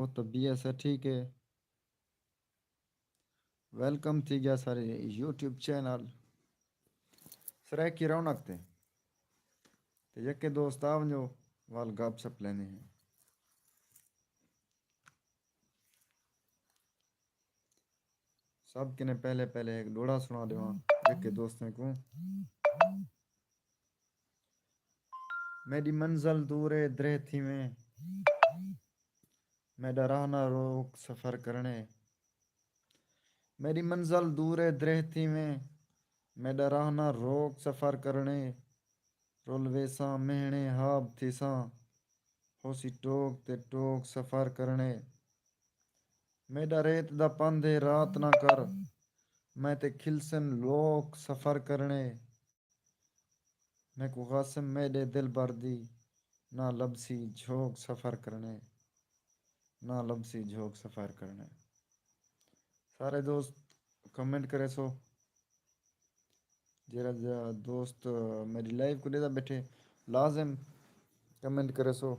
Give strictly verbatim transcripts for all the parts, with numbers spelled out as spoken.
ہو؟ طبیعت سا ٹھیک ہے؟ ویلکم تھی ڳیا سارے یوٹیوب چینل سرائیکی رونق تے۔ تے یکے دوست آ ونڄو، وال گپ شپ لیندے ہیں۔ سب کنے پہلے پہلے ہک ݙوہڑا سݨا ݙیواں یکے دوستیں کوں۔ میݙی منزل دور ہے، درہ تھیویں، میݙا راہ نہ روک سفر کرݨے۔ میݙی منزل دور ہے، درہ تھیویں، میݙا راہ نہ روک سفر کرݨے۔ رل ویساں مہݨے ہاب تھیساں، ہوسی ٹوک تے ٹوک سفر کرݨے۔ میݙا ریت دا پندھ ہے، رات نہ کر، میں تے کھلسن لوک سفر کرݨے۔ میکوں قسم میݙے دلبر دی، نہ لبھسی جھوک سفر کرݨے، نہ لبھسی جھوک سفر کرݨے۔ سارے دوست کمنٹ کریسو، جیڑھا جیڑھا دوست میݙی لائیو کوں ݙیہدا ٻیٹھے، لازم کمنٹ کریسو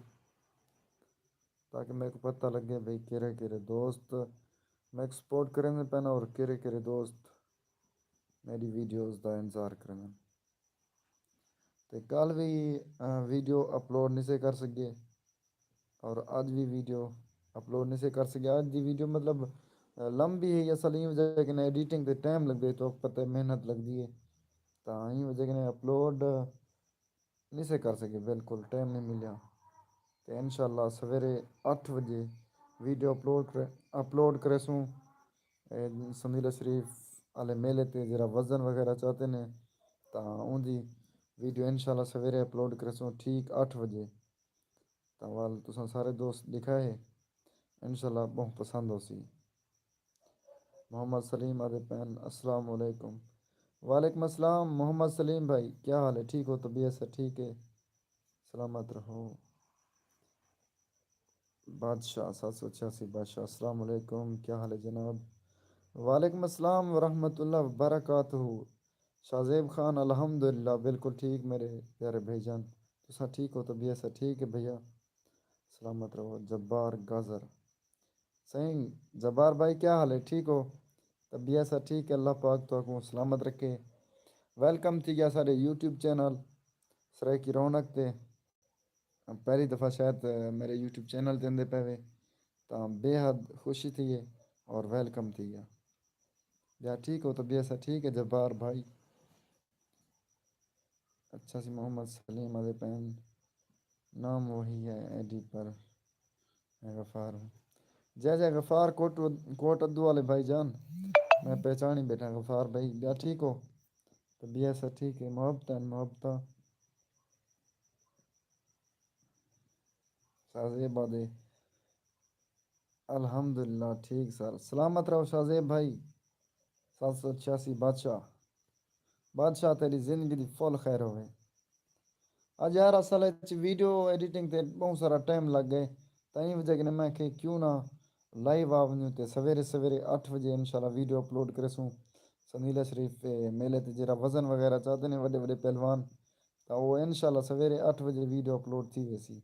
تاکہ میکوں پتہ لڳے بھئی کیڑھے کیڑھے دوست میکوں سپورٹ کریندے پئن اور کیڑھے کیڑھے دوست میݙی ویڈیوز دا انتظار کریندن۔ تے کل وی، آ، ویڈیو اپلوڈ نسے کر سڳے اور اڄ وی ویڈیو اپلوڈ نسے کر سڳے۔ اڄ دی ویڈیو مطلب، آ، لمبی ہے، اصل ایں وجہ کہ ایڈیٹنگ تے ٹائم لڳدے، تو پتہ ہے محنت لڳدی ہے، تاں ایں وجہ کہ اپلوڈ نسے کر سڳے، بالکل ٹائم نہیں ملیا۔ تے انشاءاللہ سویرے اٹھ وجے ویڈیو اپلوڈ کرے، اپلوڈ کریسوں۔ اے سندیلہ شریف آلے میلے تے جیڑھا وزن وغیرہ چاتے نے، تاں اوندی ویڈیو انشاءاللہ سویرے اپلوڈ کریسوں ٹھیک اٹھ وجے۔ تاں وال تساں سارے دوست ݙیکھا ہے، انشاءاللہ ٻہوں پسند ہوسی۔ محمد سلیم آہدے پئن، السلام علیکم۔ وعلیکم السلام محمد سلیم بھائی، کیا حال ہے؟ ٹھیک ہو؟ طبیعت سا ٹھیک ہے؟ سلامت رہو۔ بادشاہ، ست سو چھیاسی بادشاہ، السلام علیکم، کیا حال ہے جناب؟ وعلیکم السلام ورحمۃ اللہ وبرکاتہ۔ شاہ زیب خان، الحمدللہ، بالکل ٹھیک میرے پیارے بھائی جان۔ تساں ٹھیک ہو؟ طبیعت سا ٹھیک ہے بھیا؟ سلامت رہو۔ جبار گاجر، سئیں جبار بھائی، کیا حال ہے؟ ٹھیک ہو؟ طبیعت سا ٹھیک ہے؟ اللہ پاک تہاکوں سلامت رکھے۔ ویلکم تھی ڳیا ساݙے یوٹیوب چینل سرائیکی رونق تے۔ پہلی دفعہ شاید میرے یوٹیوب چینل تے آندے پئے وے، تاں بے حد خوشی تھی ہے اور ویلکم تھی ڳیا۔ ٻیا ٹھیک ہو؟ طبیعت سا ٹھیک ہے جبار بھائی؟ اچھا سی، محمد سلیم آہدے پئن، نام وہی ہے آئی ڈی پر میں غفار ہوں۔ جے جے غفار کوٹ، کوٹ ادو والے بھائی جان، میں پہچانی بیٹھا غفار بھائی۔ ٻیا ٹھیک ہو؟ طبیعت سا ٹھیک ہے؟ محبتاں ہن، محبتاں۔ شاہ زیب آہدے، الحمدللہ ٹھیک سر، سلامت رہو شاہ زیب بھائی۔ ست سو چھیاسی بادشاہ، بادشاہ تیݙی زندگی دی فل خیر ہووے۔ اڄ یار اصل وچ ویڈیو ایڈیٹنگ تے ٻہوں سارا ٹائم لڳ ڳئے، تاں ایں وجہ کنے میں کہ کیوں نہ لائیو آ ونڄوں تے سویرے سویرے اٹھ وجے انشاءاللہ ویڈیو اپلوڈ کریسوں۔ سندیلہ شریف میلے تے جیڑھا وزن وغیرہ چاتے نے وݙے وݙے پہلوان، تاں او انشاءاللہ سویرے اٹھ وجے ویڈیو اپلوڈ تھی ویسی،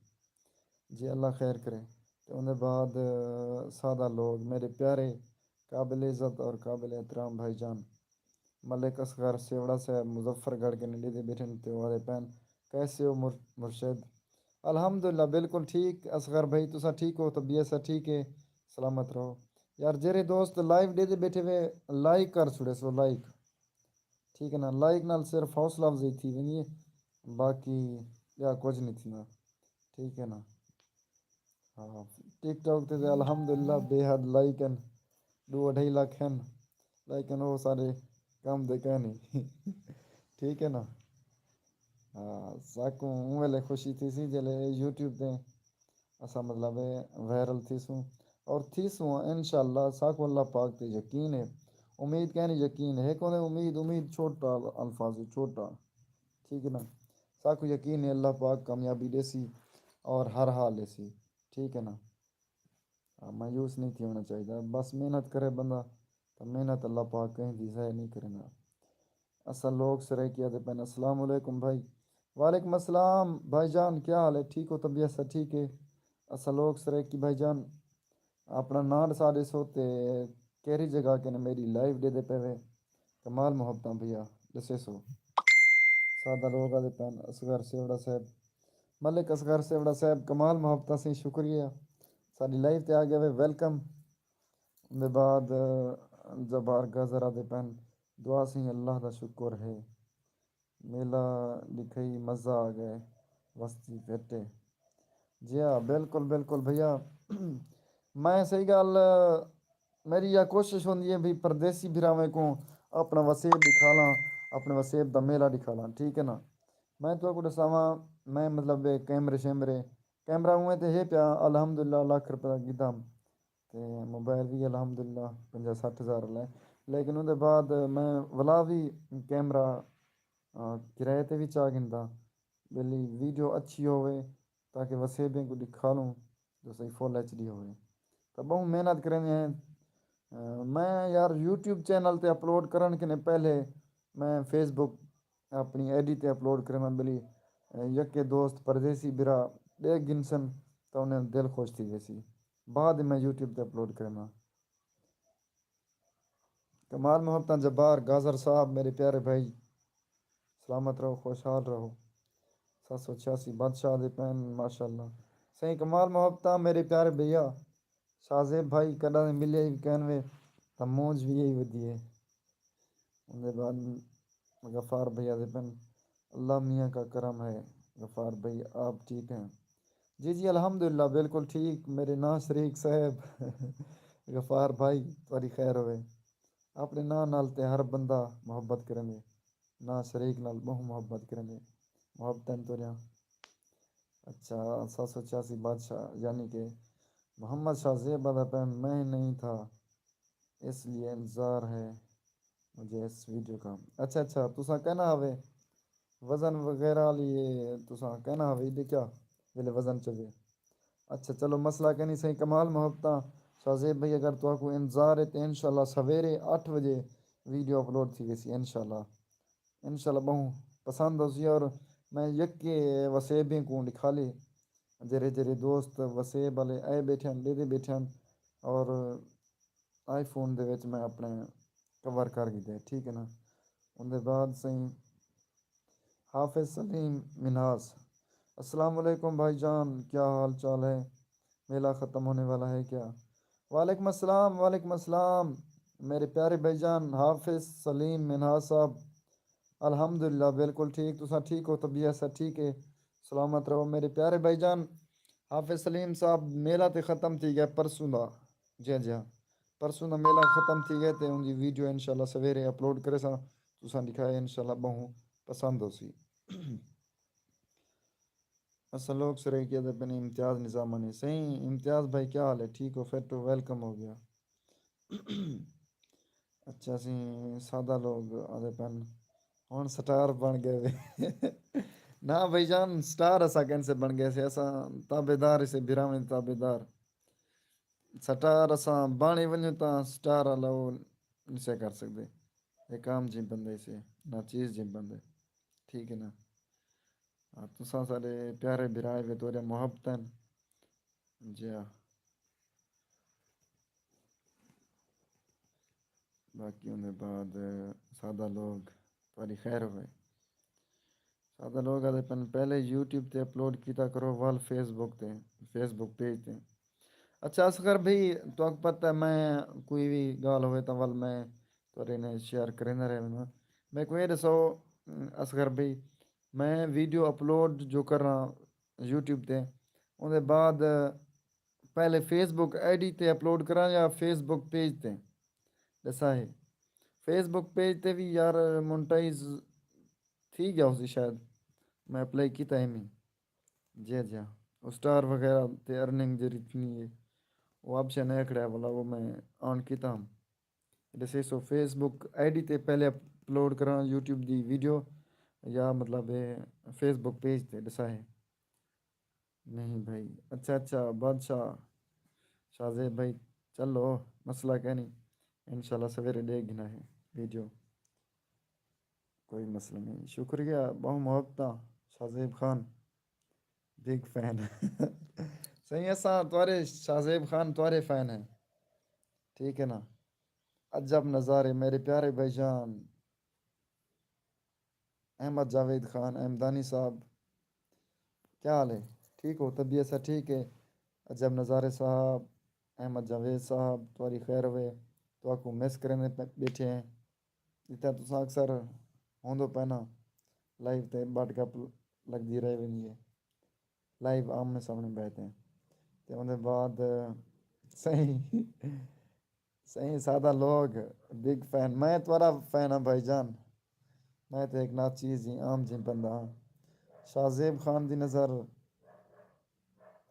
جے اللہ خیر کرے۔ تے اوندے بعد، آ، سادہ لوگ، میرے پیارے قابل عزت اور قابل احترام بھائی جان، ملک اصغر سیوڑا صاحب مظفر گڑھ کنے ݙیہدے بیٹھن تے او آہدے پئن، کیسے ہو مر-، مرشد؟ الحمدللہ بالکل ٹھیک۔ اصغر بھائی، تساں ٹھیک ہو؟ طبیعت سا ٹھیک ہے؟ سلامت رہو۔ یار جیڑھے دوست لائیو ݙیہدے بیٹھے وے، لائک کر چھوڑیسو، لائک۔ ٹھیک ہے نا، لائک نال صرف حوصلہ افزائی تھی ویندی ہے، باقی ٻیا کجھ نہیں تھیندا۔ ٹھیک ہے نا؟ ہاں، ٹک ٹاک تے تے الحمدللہ بے حد لائک ہن، ݙو اڈھائی لکھ ہن، لیکن او سارے کم دے کائنی۔ ٹھیک ہے نا؟ ہاں، ساکوں اوں ویلے خوشی تھیسی جیلے یوٹیوب تے اساں مطلب ہے وائرل تھیسوں اور تھیسوں انشاءاللہ، ساکوں اللہ پاک تے یقین ہے۔ امید کائنی، یقین ہے۔ ہک ہوندے امید، امید چھوٹا الفاظ ہے، چھوٹا۔ ٹھیک ہے نا؟ ساکوں یقین ہے اللہ پاک کامیابی ݙیسی اور ہر حال ݙیسی۔ ٹھیک ہے نا؟ ہاں، مایوس نہیں تھی ہونا چاہیے۔ بس محنت کرے بندہ، تو محنت اللہ پاک کہیں دی ضائع نہیں کریندا۔ اساں لوگ سرائیکی آہدے پئن، السلام علیکم بھائی۔ وعلیکم السلام بھائی جان، کیا حال ہے؟ ٹھیک ہو؟ طبیعت سا ٹھیک ہے؟ اساں لوگ سرائیکی بھائی جان، اپݨا ناں ݙسا ݙیسو تے کیڑھی جگہ کنے میݙی لائیو ݙیہدے پئے وے؟ کمال محبتاں بھیا، ݙسیسو۔ سادہ لوگ آہدے پئن اصغر سیوڑا صاحب، ملک اصغر سیوڑا صاحب، کمال محبتاں سئیں، شکریہ ساݙی لائیو تے آ ڳئے وے، ویلکم۔ اوندے بعد جبار گاجر آہدے پئن، دعا سئیں، اللہ دا شکر ہے، میلہ ݙکھئی مزہ آ ڳئے، وستی فٹ ہے۔ جی ہاں، بالکل بالکل بھیا۔ میں صحیح ڳالھ، میݙی اِہا کوشش ہوندی ہے بھئی پردیسی بھراویں کوں اپݨا وسیب ݙکھالاں، اپݨے وسیب دا میلہ ݙکھالاں، ٹھیک ہے نا؟ میں تہاکوں ݙساواں، میں مطلب اے کیمرے شیمرے، کیمرہ اونویں تے ہے پیا، الحمدللہ لکھ روپے دا گھدا تے موبائل وی الحمدللہ پنجاہ سٹھ ہزار والا ہے، لیکن اوندے بعد میں ولا وی کیمرہ، آ، کرائے تے وی چا گھندا، ٻیلی ویڈیو اچھی ہووے تاکہ وسیبیں کوں ݙکھالوں جو صحیح فل ایچ ڈی ہووے۔ تاں ٻہوں محنت کریندے ہیں۔ آ، میں یار یوٹیوب چینل تے اپلوڈ کرݨ کنے پہلے میں فیس بک اپݨی آئی ڈی تے اپلوڈ کرینداں، ٻیلی یکے دوست پردیسی بھرا ݙیکھ گھنسن تاں انہیں دل خوش تھی ویسی۔ بعد میں یوٹیوب تے اپلوڈ کرینداں۔ کمال محبتاں جبار گاجر صاحب، میرے پیارے بھائی، سلامت رہو، خوشحال رہو۔ ست سو چھیاسی بادشاہ آہدے پئن، ماشاءاللہ۔ سئیں کمال محبتاں میرے پیارے بھیا، شاہ زیب بھائی کݙاں دے ملے ہی کین وے، تاں مونجھ وی یہی ودی ہے۔ اوندے بعد غفار بھائی آہدے پئن، اللہ میاں کا کرم ہے، غفار بھائی آپ ٹھیک ہیں؟ جی جی الحمدللہ بالکل ٹھیک، میرے ناں شریک صاحب۔ غفار بھائی تہاݙی خیر ہووے۔ اپݨے ناں نال تے ہر بندہ محبت کریندے، ناں شریک نال ٻہوں محبت کریندے، محبتاں تہاݙیاں۔ اچھا، ست سو چھیاسی بادشاہ یعنی کہ محمد شاہ زیب آہدا پئے، میں نہیں تھا، اس لیے انتظار ہے مجھے اس ویڈیو کا۔ اچھا اچھا، تساں کہنا ہوے وزن وغیرہ لیے، تساں کہنا ہوے ݙیکھیا ویلے وزن چوے۔ اچھا چلو، مسئلہ کینی سئیں۔ کمال محبتاں شاہ زیب بھائی، اگر تہاکوں انتظار ہے تے انشاءاللہ سویرے اٹھ وجے ویڈیو اپلوڈ تھی ویسی انشاءاللہ۔ انشاءاللہ ٻہوں پسند ہوسی۔ اور میں یکے وسیبیں کوں ݙکھالی، جیڑھے جیڑھے دوست وسیب والے آئے ٻیٹھے ہن، ݙیہدے ٻیٹھے ہن، اور آئی فون دے وچ میں اپݨے کور کر گھدے، ٹھیک ہے نا۔ اوندے بعد سئیں حافظ سلیم منہاس، السلام علیکم بھائی جان، کیا حال چال ہے؟ میلہ ختم ہونے والا ہے کیا؟ وعلیکم السلام، وعلیکم السلام میرے پیارے بھائی جان حافظ سلیم منہاس صاحب۔ الحمدللہ بالکل ٹھیک، تساں ٹھیک ہو؟ طبیعت سب ٹھیک ہے؟ سلامت رہو میرے پیارے بھائی جان۔ حافظ سلیم صاحب، میلہ تے ختم تھی ڳیا پرسوں دا۔ جی ہاں، جی ہاں، پرسوں دا میلہ ختم تھی ڳیا تے اوندی ویڈیو انشاءاللہ سویرے اپلوڈ کریساں، تساں ݙکھائے، انشاءاللہ ٻہوں پسند ہوسی۔ اساں لوگ سرائیکی آہدے پئن امتیاز نظامانی۔ سئیں امتیاز بھائی، کیا حال ہے؟ ٹھیک ہو؟ فٹ ہو؟ ویلکم ہو ڳیا۔ اچھا، سئیں سادہ لوگ آہدے پئن ہݨ سٹار بݨ ڳئے وے۔ نہ بھائی جان، سٹار اساں کینسے بݨ ڳئے سے، اساں تابعدار سے، بھراویں دے تابعدار۔ سٹار اساں بݨ ہی ونڄوں تاں سٹار آلا او نسے کر سڳدے۔ ہک عام جیں بندے سے، ناچیز جیں بندے۔ ٹھیک ہے نا؟ ہاں، تساں ساݙے پیارے بھرا وے، تہاݙیاں محبتاں۔ جی ہاں۔ باقی اوندے بعد سادہ لوگ، تہاݙی خیر ہووے۔ سادہ لوگ آہدے پئن پہلے یوٹیوب تے اپلوڈ کیتا کرو، ول فیس بک تے، فیس بک پیج تے۔ اچھا اصغر بھائی، تہاکوں پتہ ہے میں کوئی وی ڳالھ ہووے تاں ول میں تہاݙے نال شیئر کریندا رہنداں۔ میکوں اے ݙسو اصغر بھائی، میں ویڈیو اپلوڈ جو کراں یوٹیوب تے، اوندے بعد پہلے فیس بک آئی ڈی تے اپلوڈ کراں یا فیس بک پیج تے؟ ݙسا ہے۔ فیس بک پیج تے وی یار مونٹائز تھی ڳیا ہوسی شاید، میں اپلائی کیتا ہے میں۔ جی ہاں، جی ہاں۔ او سٹار وغیرہ تے ارننگ جیڑھی تھیندی ہے، او آپشن ہے کھڑا ہے والا، او میں آن کیتا ہم۔ ݙسیسو فیس بک آئی ڈی تے پہلے اپلوڈ کراں یوٹیوب دی ویڈیو یا مطلب ہے فیس بک پیج تے؟ ݙسا ہے۔ نہیں بھائی۔ اچھا اچھا، بادشاہ شاہ زیب بھائی، چلو مسئلہ کینی، انشاءاللہ سویرے ݙیکھ گھنا ہے ویڈیو، کوئی مسئلہ نہیں۔ شکریہ، ٻہوں محبتاں شاہ زیب خان، بگ فین۔ سائیں، اساں تہاݙے، شاہ زیب خان تہاݙے فین ہیں، ٹھیک ہے نا؟ عجب نظارے میرے پیارے بھائی جان۔ احمد جاوید خان احمدانی صاحب، کیا حال ہے؟ ٹھیک ہو؟ طبیعت سا ٹھیک ہے؟ عجب نظارے صاحب، احمد جاوید صاحب، تہاݙی خیر ہوئے، تہاکوں مس کریندے پے، ٻیٹھے ہیں۔ جتھاں تساں اکثر ہوندو پئے نا، لائیو تے ٻٹ گپ لڳدی رہ ویندی ہے۔ لائیو آمنے سامنے بیٹھے ہیں۔ تے اوندے بعد سائیں، سائیں سادہ لوگ، بگ فین۔ میں تہاݙا فین ہاں بھائی جان۔ میں تے ہک ناچیز جی عام جی بندہ ہاں۔ شاہ زیب خان دی نظر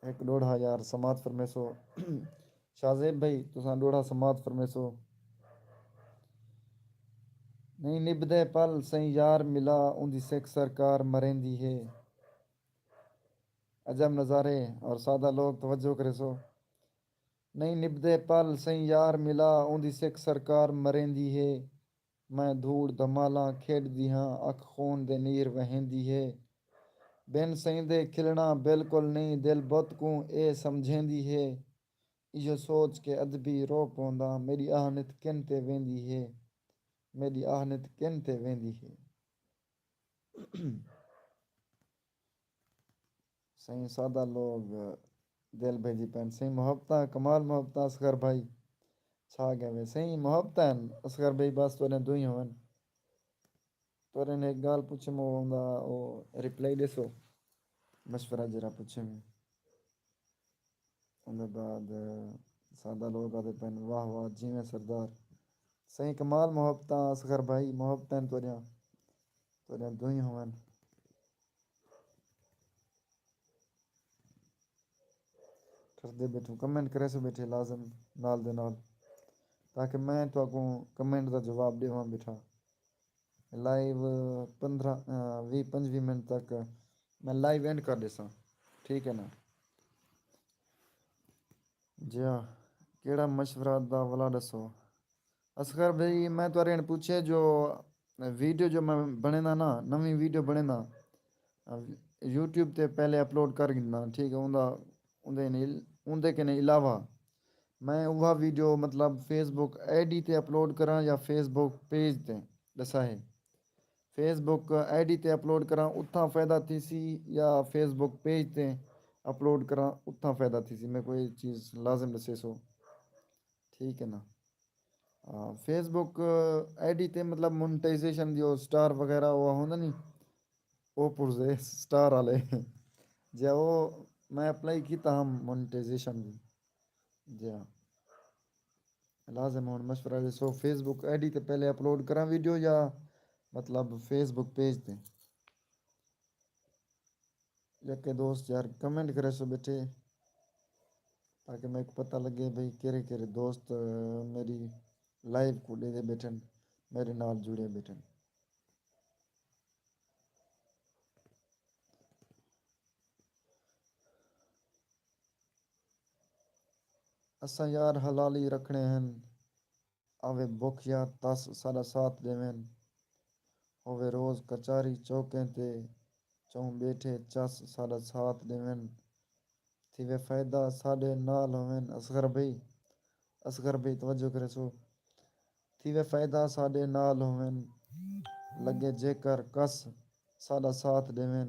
ہک ݙوہڑا یار سماعت فرمیسو۔ شاہ زیب بھائی، تساں ݙوہڑا سماعت فرمیسو۔ نہیں نبھدے پل سئیں یار ملا، اوندی سکھ سرکار مریندی ہے۔ عجب نظارے اور سادہ لوگ، توجہ کریسو۔ نہیں نبھدے پل سئیں یار ملا، اوندی سکھ سرکار مریندی ہے۔ میں دھوڑ دھمالاں کھیݙدی ہاں، اکھ خون دے نیر وہیندی ہے۔ بن سئیں دے کھلݨا بالکل نئیں، دل بت کوں اے سمجھیندی ہے۔ ایہو سوچ کے ادبی رو پونداں، میݙی آہ نت کن تے ویندی ہے، میݙی آہ نت کن تے ویندی ہے۔ سائیں سادہ لوگ، دل بھیجی پین۔ سائیں محبتاں، کمال محبتاں اصغر بھائی، چھا ڳئے وے۔ سائیں محبتاں ہن اصغر بھائی، بس تہاݙیاں دوئیں ہوون۔ تہاݙے نے ہک ڳالھ پچھم، او اوندا او ریپلائی ݙیسو، مشورہ جیڑھا پچھم ہے۔ اوندے بعد سادہ لوگ آہدے پن، واہ واہ جیویں سردار۔ سائیں کمال محبتاں اصغر بھائی، محبتاں تہاݙیاں، تہاݙیاں دوئیں ہوون۔ ٹھردے ٻیٹھو، کمنٹ کریسو ٻیٹھے لازم نال دے نال، تاکہ میں تہاکوں کمنٹ دا جواب ݙیواں ٻیٹھا۔ لائیو پندرہ، آ، ویہہ پنجویہہ منٹ تک میں لائیو اینڈ کر ݙیساں، ٹھیک ہے نا؟ جی ہاں، کیڑھا مشورہ دا ولا ݙسو؟ اصغر بھائی، میں تہاݙے کن پچھے جو ویڈیو جو میں بݨیندا نا، نویں ویڈیو بݨیندا، یوٹیوب تے پہلے اپلوڈ کر گھندا، ٹھیک ہے، اوندا، اوندے نے، اوندے کنے علاوہ میں اوہا ویڈیو مطلب فیس بک آئی ڈی تے اپلوڈ کراں یا فیس بک پیج تے؟ ݙسا ہے۔ فیس بک آئی ڈی تے اپلوڈ کراں، اتھاں فائدہ تھیسی، یا فیس بک پیج تے اپلوڈ کراں، اتھاں فائدہ تھیسی؟ میکوں اے چیز لازم ݙسیسو، ٹھیک ہے نا؟ ہاں، فیس بک آئی ڈی تے مطلب مونیٹائزیشن دی او سٹار وغیرہ او ہوندا نی، او پرزے سٹار والے۔ جے او میں اپلائی کیتا ہم مونیٹائزیشن دی۔ جی ہاں۔ لازم ہن مشورہ ݙیسو، فیس بک آئی ڈی تے پہلے اپلوڈ کراں ویڈیو یا مطلب فیس بک پیج تے؟ یکے دوست یار کمنٹ کریسو ٻیٹھے، تاکہ میکوں پتہ لڳے بھئی کیڑھے کیڑھے دوست میݙی لائیو کوں ݙیہدے ٻیٹھن، میݙے نال جڑے ٻیٹھن۔ اساں یار حلالی رکھݨے ہن، آوے بکھ یا تس ساݙا ساتھ ݙیون، ہووے روز کچاری چوکیں تے، چوں ٻیٹھے چس ساݙا ساتھ ݙیون، تھیوے فائدہ ساݙے نال ہوون۔ اصغر بھئی، اصغر بھئی توجہ کریسو، تھیوے فائدہ ساݙے نال ہوون، لڳے جیکر کس ساݙا ساتھ ݙیون۔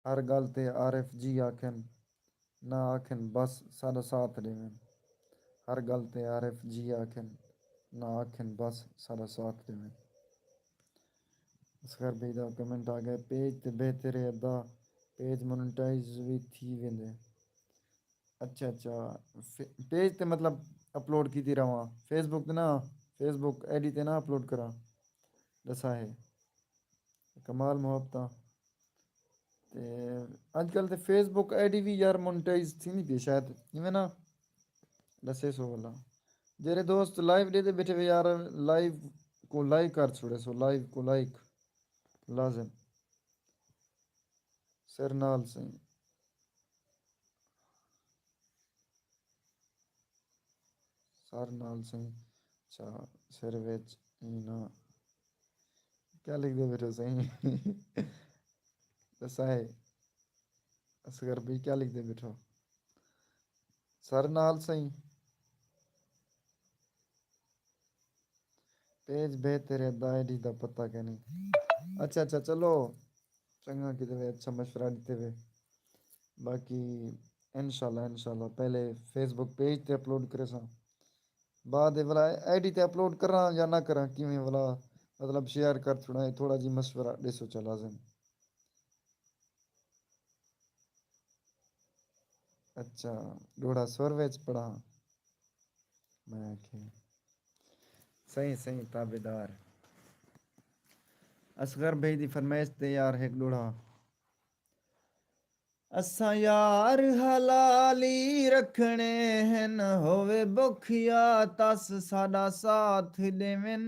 ہر ڳالھ تے عارف جی آکھن، نہ آکھن بس ساݙا ساتھ ݙیون۔ ہر ڳالھ تے عارف جی آکھن، نہ آکھن بس ساݙا ساتھ ݙیون۔ اصغر بھئی دا کمنٹ آ ڳئے، پیج تے بہتر ہے ادا، پیج مونیٹائز وی تھی ویندے۔ اچھا اچھا، فے-، پیج تے مطلب اپلوڈ کیتی رہواں، فیس بک تے نہ، فیس بک آئی ڈی تے نہ اپلوڈ کراں، ݙسا ہے۔ کمال محبتاں۔ تے اڄ کل تے فیس بک آئی ڈی وی یار مونیٹائز تھیندی پئی شاید، ایویں نا؟ ݙسیسو ولا۔ جیڑھے دوست لائیو ݙیہدے ٻیٹھے وے یار، لائیو کوں لائک کر چھوڑیسو، لائیو کوں لائک لازم۔ سر نال سئیں۔ سر نال سئیں، اچھا، سر وچ اینا کیا لکھدے ٻیٹھو سئیں؟ ݙسائے۔ اصغر بھئی کیا لکھدے بیٹھو؟ سر نال سائیں۔ پیج بھیج تیرے دا آئی ڈی دا پتہ کینی۔ اچھا اچھا، چلو، چنگا کیتے وے، اچھا مشورہ ݙتے وے۔ باقی انشاءاللہ، انشاءاللہ پہلے فیس بک پیج تے اپلوڈ کریساں، بعد ولا آئی ڈی تے اپلوڈ کراں یا نہ کراں، کیویں ولا، مطلب، شیئر کر چھوڑاں، اے تھوڑا جی مشورہ ݙیسو چا لازم۔ اچھا، ݙوہڑا سر وچ پڑھاں؟ میں آکھیا، سئیں سئیں، تابعدار۔ اصغر بھائی دی فرمائش تے یار ہک ݙوہڑا۔ اساں یار حلالی رکھݨے ہن، ہووے بکھ یا تس ساݙا ساتھ ݙیون۔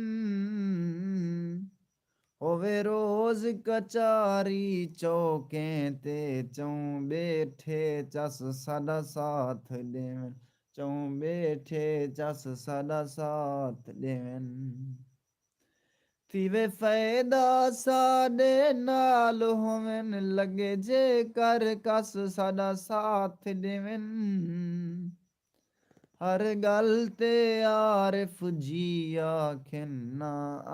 ہووے روز کچاری چوکیں تے، چوں ٻیٹھے چس ساݙا ساتھ ݙیون، چوں ٻیٹھے چس ساݙا ساتھ ݙیون۔ تھیوے فائدہ ساݙے نال ہوون، لڳے جے کر کس ساݙا ساتھ ݙیون۔ ہر ڳالھ تے عارف جی آکھن، نہ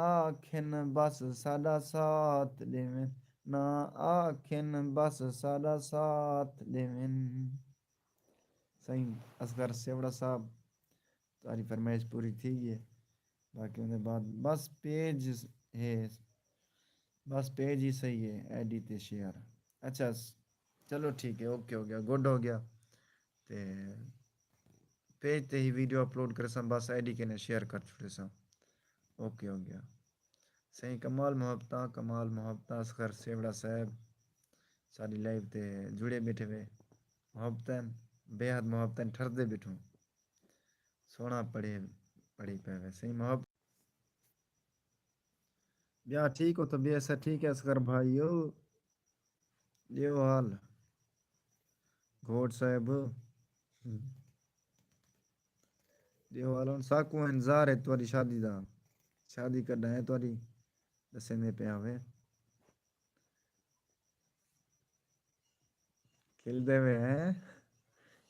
آکھن بس ساݙا ساتھ ݙیون، نہ آکھن بس ساݙا ساتھ ݙیون۔ سئیں اصغر سیوڑا صاحب، تہاݙی فرمائش پوری تھی ڳئی ہے۔ باقی اوندے بعد بس پیج ہے، بس پیج ہی صحیح ہے، آئی ڈی تے شیئر۔ اچھا، س-، چلو ٹھیک ہے، اوکے ہو گیا، گڈ ہو گیا۔ تے پیج تے ہی ویڈیو اپلوڈ کریساں، بس آئی ڈی کنے شیئر کر چھوڑیساں۔ اوکے ہو گیا۔ سئیں کمال محبتاں، کمال محبتاں، اصغر سیوڑا صاحب ساݙی لائیو تے جڑے بیٹھے وے۔ محبتاں، بے حد محبتاں ٹھردے بیٹھوں۔ سوہݨا پڑھی، پڑھی پئے وے۔ سئیں محبت۔ ٻیا ٹھیک ہو؟ طبیعت سب ٹھیک ہے اصغر بھائیو؟ ݙیو حال۔ گھوٹ صاحب۔ ݙیو حال، ہݨ ساکوں انتظار ہے تہاݙی شادی دا۔ شادی کݙاں ہے تہاݙی؟ ݙسیندے پئے ہوے۔ کھلدے وے ہیں۔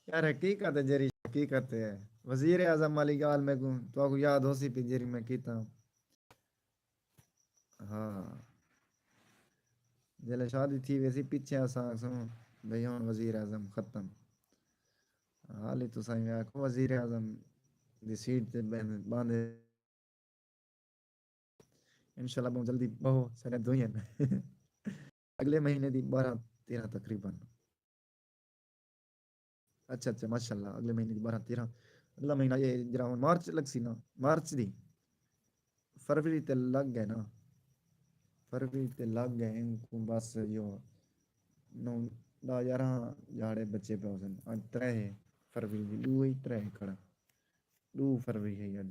یار حقیقت ہے جیڑھی حقیقت ہے۔ وزیر اعظم والی ڳالھ میکوں، تہاکوں یاد ہوسی پئی جیڑھی میں کیتا۔ ہاں۔ جیلے شادی تھی ویسی پچھے اساں آکھسوں بھئی ہݨ وزیر اعظم ختم۔ حالی تساں ایویں آکھو وزیر اعظم دی سیٹ تے ٻہندے، ٻاندے۔ انشاءاللہ ٻہوں جلدی ٻہو ساݙے دوئیں۔ اڳلے مہینے دی ٻارہاں تیرہاں تقریباً۔ اچھا اچھا، ماشاءاللہ، اڳلے مہینے دی ٻارہاں تیرہاں۔ اڳلا مہینہ اے جیڑھا ہݨ مارچ لڳسی نا، مارچ دی، فروری تے لڳ ڳئے نا، فروری تے لڳ ڳئے، اینکوں بس ایہو نو، ݙاہ یارہاں ݙیہاڑے بچے پئے ہوسن۔ اڄ ترے ہے فروری دی، ݙو ہی ترے کھڑا، ݙو فروری ہے اڄ۔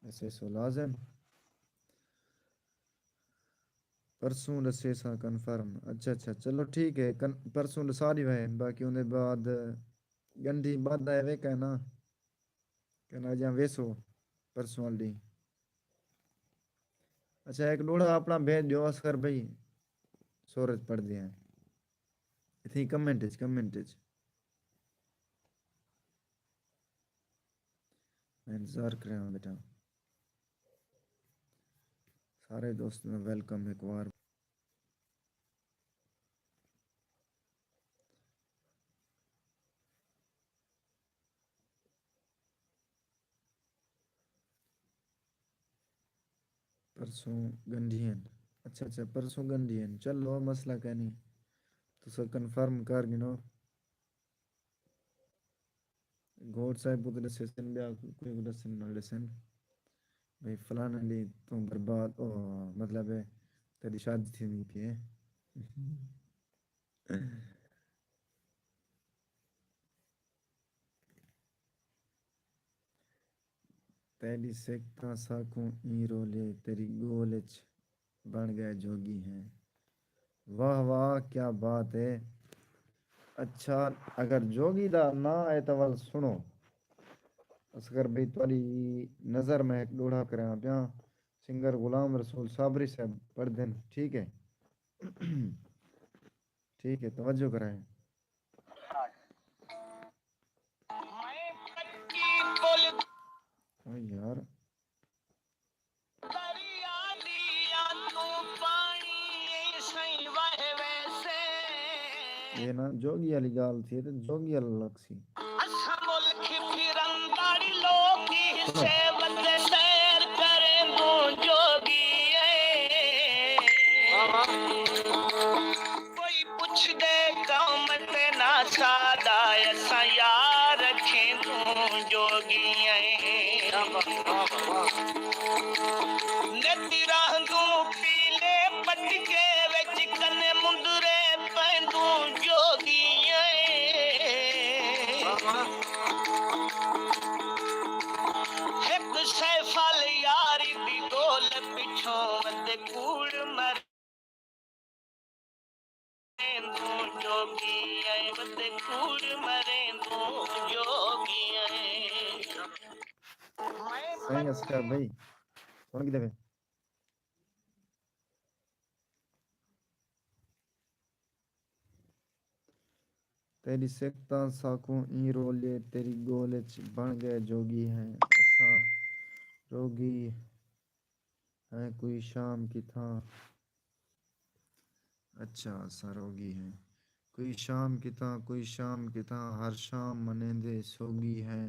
ݙسیسو لازم۔ پرسوں ݙسیساں کنفرم۔ اچھا اچھا، چلو ٹھیک ہے، کن-، پرسوں ݙسا ݙیوے، باقی اوندے بعد ڳنڈھی ٻدھ آئے وے کائنا، کائنا اڄاں ویسو پرسوں آلی۔ اچھا، ہک ݙوہڑا اپݨا بھیج ݙیو اصغر بھائی، سورج پڑھدے ہیں۔ اتھیں کمنٹ اچ، کمنٹ اچ۔ میں انتظار کریاں بیٹا۔ سارے دوستوں دا ویلکم ہک وار۔ پرسوں ڳنڈھی ہن۔ اچھا اچھا، پرسوں ڳنڈھی ہن۔ چلو، مسئلہ کائنی۔ تساں کنفرم کر گھنو۔ گھوٹ صاحب کوں تاں ݙسیسن، ٻیا کوئی کوں ݙسن نہ ݙسن۔ بھئی فلانے ݙینہہ توں برباد، او، مطلب ہے، تیݙی شادی تھیندی پئی ہے۔ تیݙی سک تاں ساکوں ایں رولے، تیݙی ڳول اچ بݨ ڳئے جوڳی ہیں۔ واہ واہ، کیا بات ہے۔ اچھا، اگر جوڳی دا ناں ہے تاں ول سݨو۔ اصغر بھئی، تہاݙی نظر میں ہک ݙوہڑا کریاں پیاں، سنگر غلام رسول صابری صاحب پڑھدن، ٹھیک ہے؟ ٹھیک ہے، توجہ کرائیں۔ میں پکی پل او یار، دریا دیا توں پاݨی سئیں وہہ ویسے۔ یہ نا جوگی والی گال تھی تے جوگی والا لگ سی۔ اساں ملک پھرندڑ لوکی سے ودے سیر کریں دوں جوگی اے۔ کوئی پچھدے قوم تے نہ ساݙا، اساں یار رکھیں توں جوڳی ایں۔ نت راہندوں پیلے پٹکے وچ، کنے مندرے پیندوں جوڳی ایں۔ ہک سیفل یاری دی ڳول پچھوں ودے کوڑ مر مریں دوں جوڳی ایں، ودے کوڑ مریں دوں جوڳی ایں۔ سائیں اصغر بھائی، سݨ کیتے پئے؟ تیݙی سکتاں ساکوں ایں رولے، تیݙی ڳول اچ بݨ ڳئے جوڳی ہیں اساں، روڳی ہیں کوئی شام کتھاں۔ اچھا، اساں روڳی ہیں کوئی شام کتھاں، کوئی شام کتھاں، ہر شام منیندے سوڳی ہیں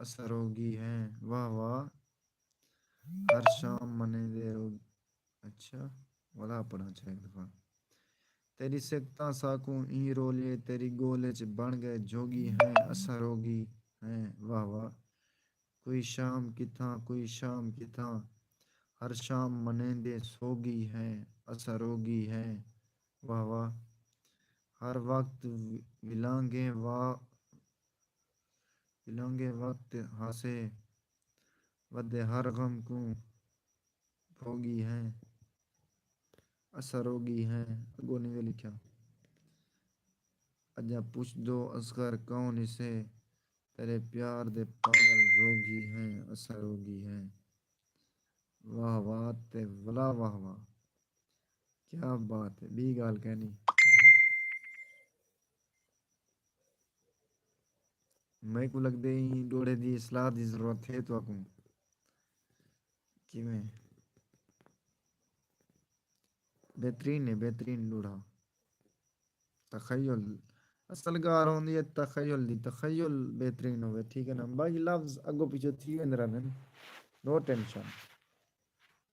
اساں، روڳی ہیں۔ واہ واہ۔ ہر شام منیندے روڳی۔ اچھا، ولا پڑھاں چا ہک دفعہ۔ تیݙی سکتاں ساکوں ایں رولے، تیݙی ڳول اچ بݨ ڳئے جوڳی ہیں اساں، روڳی ہیں۔ واہ واہ۔ کوئی شام کتھاں، کوئی شام کتھاں، ہر شام منیندے سوڳی ہیں اساں، روڳی ہیں۔ واہ واہ۔ ہر وقت ولانگے وا ولانگے وقت ہاسے ودے، ہر غم کوں بھوڳی ہیں اساں، روڳی ہیں۔ اڳوں نویں لکھیا۔ اڄاں پچھدو اصغر کون اسے، تیݙے پیار دے پاڳل روڳی ہیں اساں، روڳی ہیں۔ واہ واہ تے ولا واہ واہ۔ کیا بات ہے، ٻی ڳالھ کائنی۔ میکوں لڳدے ایں ݙوہڑے دی اصلاح دی ضرورت ہے تہاکوں۔ کیویں؟ بہترین ہے، بہترین ݙوہڑا۔ تخیل، اصل ڳالھ ہوندی ہے تخیل دی، تخیل بہترین ہووے، ٹھیک ہے نا؟ باقی لفظ اڳوں پچھوں تھی ویندے رہندن، نو ٹینشن۔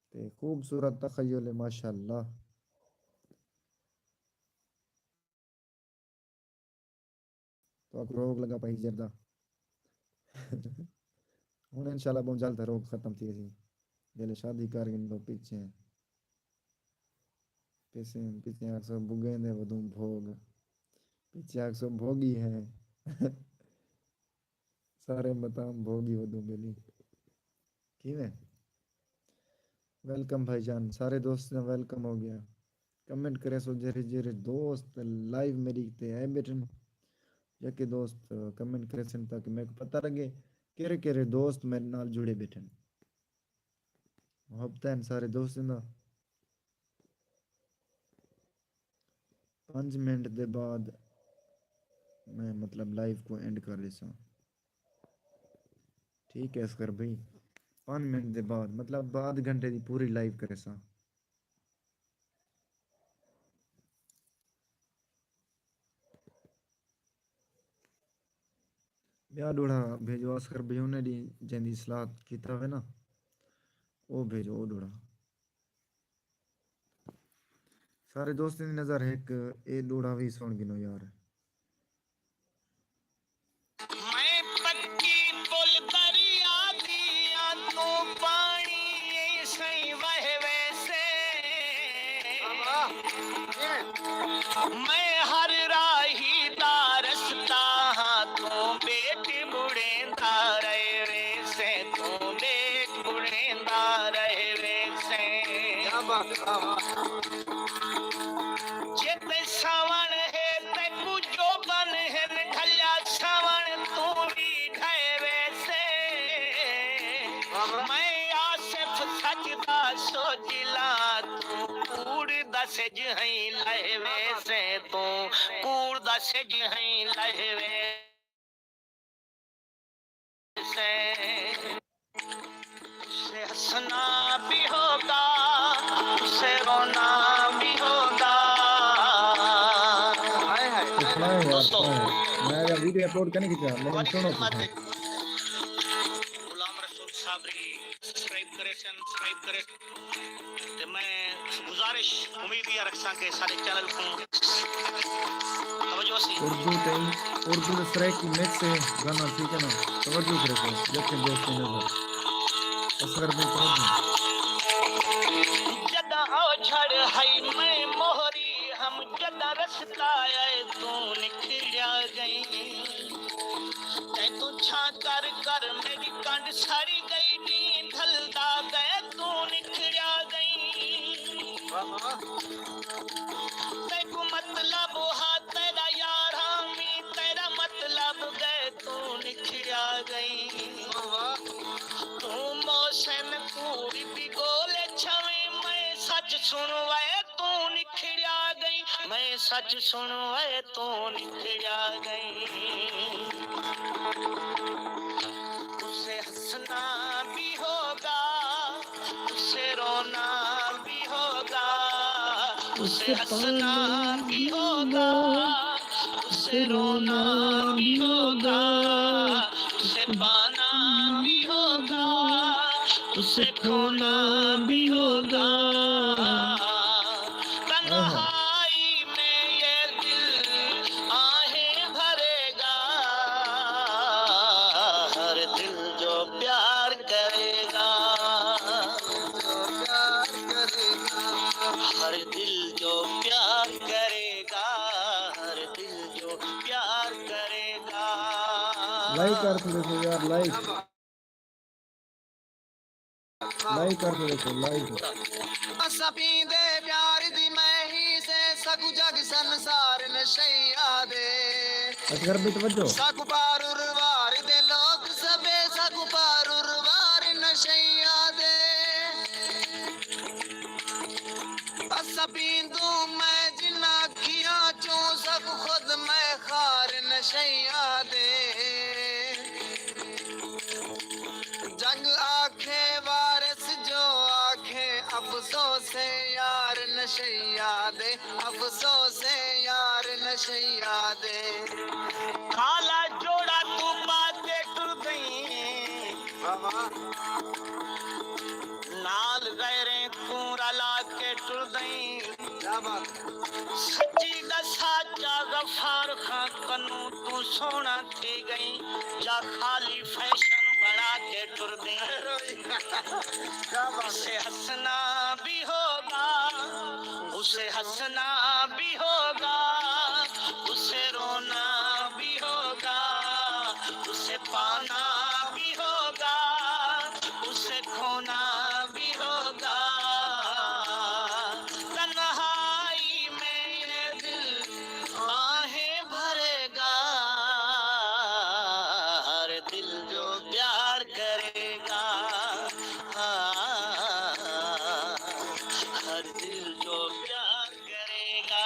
تے خوبصورت تخیل ہے، ماشاءاللہ۔ تہاکوں روگ لڳا پئے ہجر دا۔ ہݨ انشاءاللہ ٻہوں جلد روگ ختم تھی ویسی۔ جیلے شادی کر گھندو پچھے، پچھے، پچھے آکھسو بگیں دے ودوں بھوگ، پچھے آکھسو بھوڳی ہیں۔ سارے متام بھوڳی ودوں ٻیلی۔ کیویں؟ ویلکم بھائی جان، سارے دوست دا ویلکم ہو ڳیا۔ کمنٹ کریسو جیڑھے جیڑھے دوست لائیو میݙی تے آئے ٻیٹھن، یا کہ دوست کمنٹ کریسن تاکہ میکوں پتہ لڳے کیڑھے کیڑھے دوست میݙے نال جڑے ٻیٹھن۔ محبتاں ہن سارے دوستاں دا۔ پنج منٹ دے بعد میں مطلب لائیو کوں اینڈ کر ݙیساں۔ ٹھیک ہے اصغر بھائی، پنج منٹ دے بعد مطلب ٻہہ گھنٹے دی پوری لائیو کریساں۔ ٻیا ݙوہڑا بھیجو اصغر بھائی، انہیں ݙینہہ جیندی اصلاح کیتا ہوئے نا، او بھیجو او ݙوہڑا۔ سارے دوستیں دی نظر ہک اے ݙوہڑا وی سݨ گھنو یار۔ میں پکی پل دریا دی آ، توں پاݨی سئیں وہہ ویسے۔ میں ہر راہی دا رستہ ہاں، توں ٻیٹھ ٻݨیندا رہ ویسیں، توں ٻیٹھ ٻݨیندا رہ ویسیں۔ کیا بات ہے، واہ واہ۔ جے تیں ساوݨ ہے، تیکوں جوبن ہن گھلیا، ساوݨ توں وی ڈھہہ ویسیں۔ واہ واہ۔ میں آصف سچ دا سوجھلا، توں کوڑ دا سج ہئیں لہہ ویسیں، توں کوڑ دا سج ہئیں لہہ ویسیں۔ اسے ہنسنا بھی ہوگا، اسے رونا بھی ہوگا۔ ہائے ہائے۔ سنائیں یار، دوستو، سنائیں۔ میں اڄ ویڈیو اپلوڈ کائنی کیتا، لیکن تہاݙی سݨو خدمت تساں۔ غلام رسول صابری سبسکرائب کرے سن، سبسکرائب کرے۔ تے میں گزارش، امید یہ رکھساں کہ سارے چینل کو توجہ سی۔ اردو تے، اردو تے سرائیکی مکس ہے گانا، ٹھیک ہے نا؟ توجہ کرے سن، جتنے دوست نے نظر۔ اصغر بھائی توجہ۔ جدا او جھڑ ہئی میں موہری ہم، جدا رستا آئے توں نکھڑیا ڳئیں۔ تیں توں چھاں کر کر میݙی کنڈ سڑ ڳئی، ݙینہہ ڈھلدا ڳئے توں نکھڑیا ڳئیں۔ واہ واہ۔ تیکوں مطلب ہا تیݙا یاراں وی، تیݙا مطلب ڳئے توں نکھڑیا ڳئیں۔ واہ واہ۔ توں محسن کوں وی ڳولے چھویں، میں سچ سݨ وے توں نکھڑیا ڳئیں، میں سچ سݨ وے توں نکھڑیا ڳئیں۔ اسے ہنسنا بھی ہوگا، اسے رونا بھی ہوگا، اسے ہنسنا بھی ہوگا، اسے رونا بھی ہوگا، اسے بانا بھی ہوگا، اسے کھونا بھی ہوگا۔ تنہائی میں یہ دل آہیں بھرے گا، ہر دل جو پیار کرے گا، ہر دل جو پیار کرے گا، ہر دل جو پیار کرے گا۔ لائک کر تھوڑے سے یار، لائک۔ لائک کر تھوڑے سے، لائک۔ اساں پیندے پیار دی مہی سے، ساکوں جگ سنسار نشئی آہدے۔ اصغر بھائی توجہ۔ ساکوں پارور وار دے لوک سبھے، ساکوں پارور وار نشئی آہدے۔ اساں پیندوں میں جنہاں اکھیاں چوں، ساکوں خود میں خار نشئی آہدے۔ جگ آکھے وارث جو آکھے، افسوس ہے یار نشئی آہدے، افسوس ہے یار نشئی آہدے۔ کالا جوڑا توں پا کے ٹردئیں، واہ واہ۔ نال غیریں کوں رلا کے ٹردئیں۔ کیا بات ہے۔ سچی ݙسا چا غفار خاں کنوں توں سوہݨا تھی ڳئیں، یا خالی فیشن بݨا کے ٹردیں؟ کیا بات ہے۔ اسے ہنسنا بھی ہوگا، اسے ہنسنا بھی ہوگا، اسے رونا بھی ہوگا، اسے پانا بھی ہوگا، اسے کھونا بھی ہوگا۔ تنہائی میں یہ دل آہیں بھرے گا، ہر دل جو پیار کرے گا، ہاں، ہر دل جو پیار کرے گا۔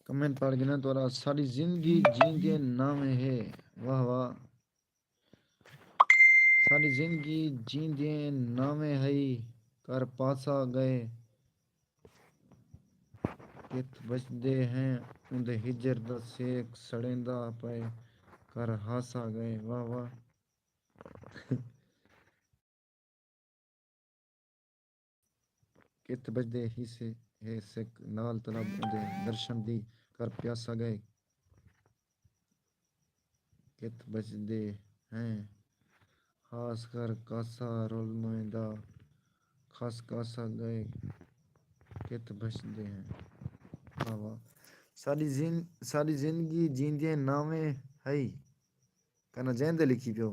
کمنٹ پڑھ گھناں تہاݙا۔ ساݙی زندگی جیندے ناویں ہے۔ واہ واہ۔ ساݙی زندگی جیندے ناویں ہئی، کر پاسا ڳئے۔ کتھ بچدے ہیں، اوندے ہجر دا سیک سڑیندا پئے، کر ہاسا ڳئے۔ واہ واہ۔ کتھ بچدے ہیسے، ہے سک نال طلب اوندے درشن دی، کر پیاسا ڳئے۔ کتھ بچدے ہیں، خاص کر کاسا رول موئیں دا، خاص کاسا ڳئے۔ کتھ بچدے ہیں۔ واہ واہ۔ ساݙی زن-، ساݙی زندگی جیندے ناویں ہئی۔ کنا جیندے لکھی پیو،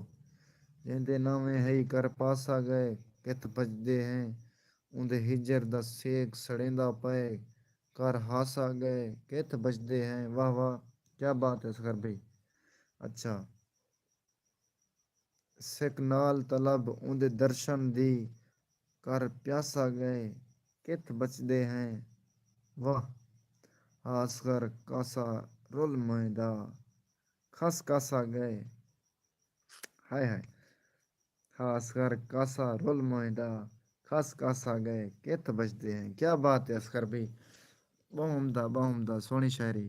جیندے ناویں ہئی، کر پاسا ڳئے، کتھ بچدے ہیں۔ اوندے ہجر دا سیک سڑیندا پئے، کر ہاسا ڳئے، کتھ بچدے ہیں۔ واہ واہ، کیا بات ہے اصغر بھائی۔ اچھا، سک نال طلب اوندے درشن دی، کر پیاسا ڳئے، کتھ بچدے ہیں؟ واہ، ہا اصغر کاسا رل موئیں دا، کھس کاسا ڳئے۔ ہائے ہائے۔ ہا اصغر کاسا رل موئیں دا، کھس کاسا ڳئے، کتھ بچدے ہیں؟ کیا بات ہے اصغر بھئی، ٻہوں عمدہ، ٻہوں عمدہ، سوہݨی شاعری۔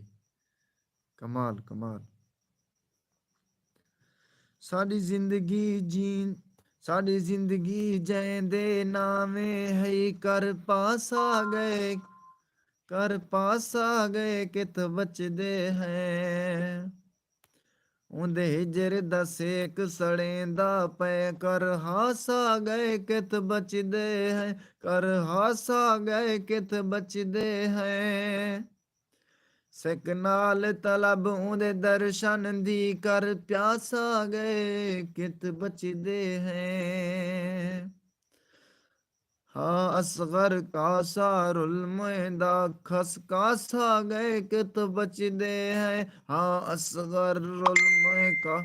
کمال، کمال۔ ساݙی زندگی جین، ساݙی زندگی جئیں دے ناویں ہئی، کر پاسا ڳئے، کر پاسا ڳئے، کتھ بچدے ہیں؟ اوندے ہجر دا سیک سڑیندا پئے، کر ہاسا ڳئے، کتھ بچدے ہیں؟ کر ہاسا ڳئے، کتھ بچدے ہیں؟ سک نال طلب اوندے درشن دی، کر پیاسا ڳئے، کتھ بچدے ہیں؟ ہا اصغر کاسا رل موئیں دا، کھس کاسا ڳئے، کتھ بچدے ہیں؟ ہا اصغر رل موئیں کا،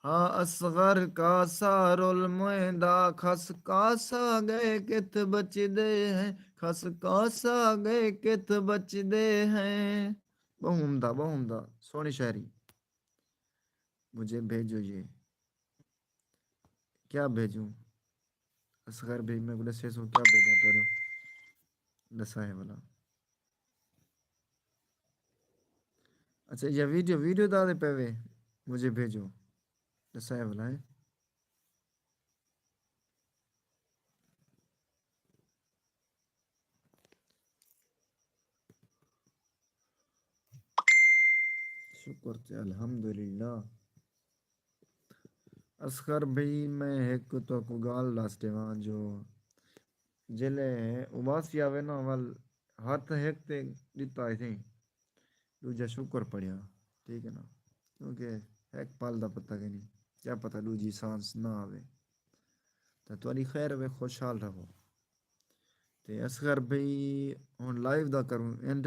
ہا اصغر کاسا رل موئیں دا، کھس کاسا ڳئے، کتھ بچدے ہیں؟ کھس کاسا ڳئے، کتھ بچدے ہیں؟ ٻہوں عمدہ، ٻہوں عمدہ، سوہݨی شاعری۔ مجھے بھیجو یہ۔ کیا بھیجوں؟ اصغر بھائی، میں کو ݙسے سوں کیا بھیجاں تیرے؟ ݙسائے بھلا۔ اچھا، یہ ویڈیو، ویڈیو دا دے پے وے، مجھے بھیجو۔ ݙسائے بھلا ہے۔ شکر تے الحمدللہ۔ اصغر بھئی، میں ہک تہاکوں ڳالھ ݙس ݙیواں جو جیلے اباسی آوے نا، ول ہتھ ہک تے ݙتا اچھیں، ݙوجھا شکر پڑھیا، ٹھیک ہے نا؟ کیونکہ ہک پل دا پتہ کائنی، کیا پتہ ݙوجھی سانس نہ آوے۔ تاں تہاݙی خیر ہوے، خوشحال رہو۔ تے اصغر بھئی، ہݨ لائیو دا کروں اینڈ،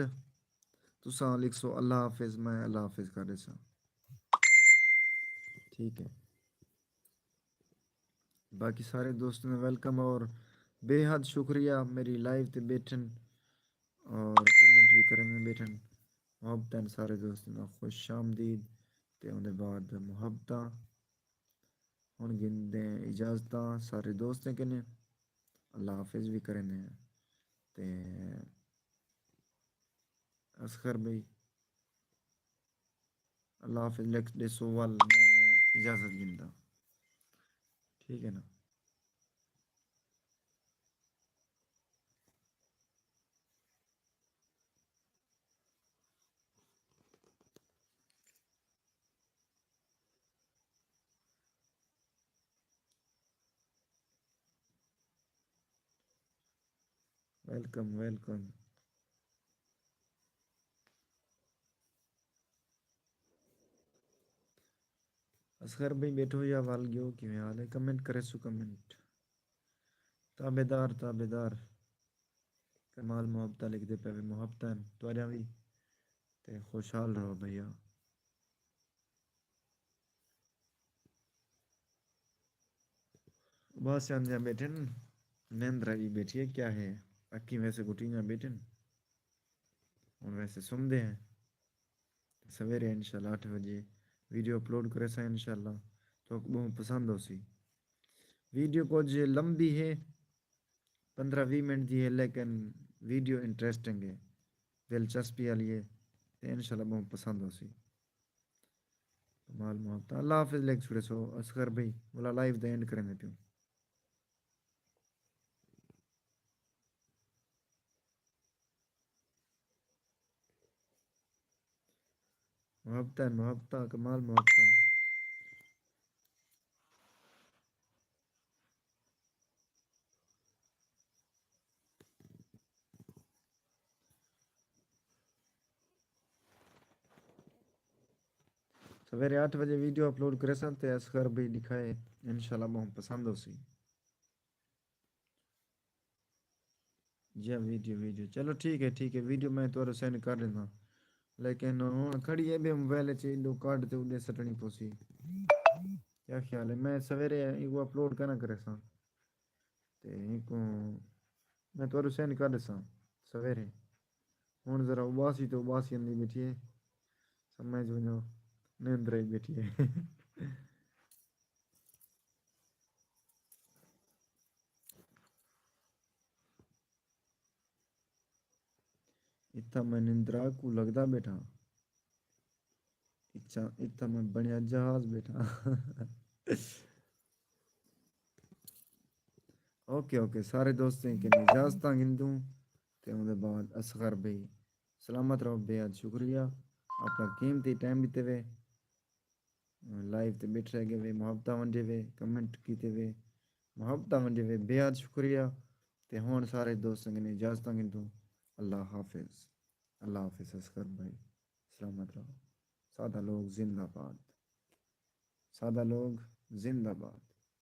تساں لکھسو اللہ حافظ، میں اللہ حافظ کر ݙیساں۔ ٹھیک ہے، باقی سارے دوستوں دا ویلکم اور بے حد شکریہ میری لائیو تے ٻیٹھن اور کمنٹ وی کرݨ ٻیٹھن۔ محبتاں سارے دوستوں دا، خوش آمدید۔ تے اوندے بعد محبتاں۔ ہݨ گھندے اجازتاں سارے دوستیں کنے، اللہ حافظ وی کریندے ہیں۔ تے اصغر بھائی، اللہ حافظ لکھ ݙیسو، ول میں اجازت گھنداں، ٹھیک ہے نا؟ ویلکم، ویلکم۔ اصغر بھائی ٻیٹھو یا ول ڳیو، کیویں حال ہے؟ کمنٹ کریسو، کمنٹ۔ تابعدار، تابعدار۔ کمال محبتاں لکھدے پئے وے، محبتاں تہاݙیاں وی۔ تے خوشحال رہو بھیا۔ بس آندیاں ٻیٹھن، نیندر آئی ٻیٹھی ہے، کیا ہے؟ اکھیں ویسے گھٹیندیاں ٻیٹھن۔ ہݨ ویسے سمدے ہیں۔ سویرے انشاءاللہ اٹھ وڄے ویڈیو اپلوڈ کریساں انشاءاللہ۔ تہاکوں ٻہوں پسند ہوسی۔ ویڈیو کجھ لمبی ہے، پندرہ ویہہ منٹ دی ہے، لیکن ویڈیو انٹرسٹنگ ہے، دلچسپی والی ہے، تے انشاءاللہ ٻہوں پسند ہوسی۔ کمال محبت۔ اللہ حافظ لکھ چھوڑے سو اصغر بھائی، ولا لائیو دا اینڈ کریندے پیوں۔ محبتاں، محبتاں، کمال محبتاں۔ سویرے اٹھ وڄے ویڈیو اپلوڈ کریساں تے اصغر بھائی ݙکھائے، انشاءاللہ ٻہوں پسند ہوسی۔ جی ویڈیو، ویڈیو۔ چلو ٹھیک ہے، ٹھیک ہے، ویڈیو میں تہاݙے سینڈ کر ݙینداں۔ لیکن ہݨ کھڑی ہے ٻئے موبائل اچ، ایݙو کڈھ تے اݙے سٹݨی پوسی۔ کیا خیال ہے؟ میں سویرے ایکوں اپلوڈ کراں کریساں۔ تے ایکوں میں تہاݙو سینڈ کر ݙیساں سویرے۔ ہݨ ذرا اباسی تے اباسی آندی ٻیٹھی ہے، سمجھ ونڄو، نندر آئی ٻیٹھی ہے۔ اتھاں میں نندرا کوں لڳدا ٻیٹھاں، اتھاں اتھاں میں بݨیا جہاز ٻیٹھاں۔ اوکے اوکے، سارے دوستیں کنے اجازتاں گھندوں، تے اوندے بعد اصغر بھائی سلامت رہو، بے حد شکریہ، اپݨا قیمتی ٹائم ݙتے وے، لائیو تے ٻیٹھے ڳئے وے، محبتاں ونڈے وے، کمنٹ کیتے وے، محبتاں ونڈے وے، بے حد شکریہ۔ تے ہݨ سارے دوستیں کنے اجازتاں گھندوں، اللہ حافظ۔ اللہ حافظ اصغر بھائی، سلامت رہو۔ سادہ لوگ زندہ باد، سادہ لوگ زندہ باد۔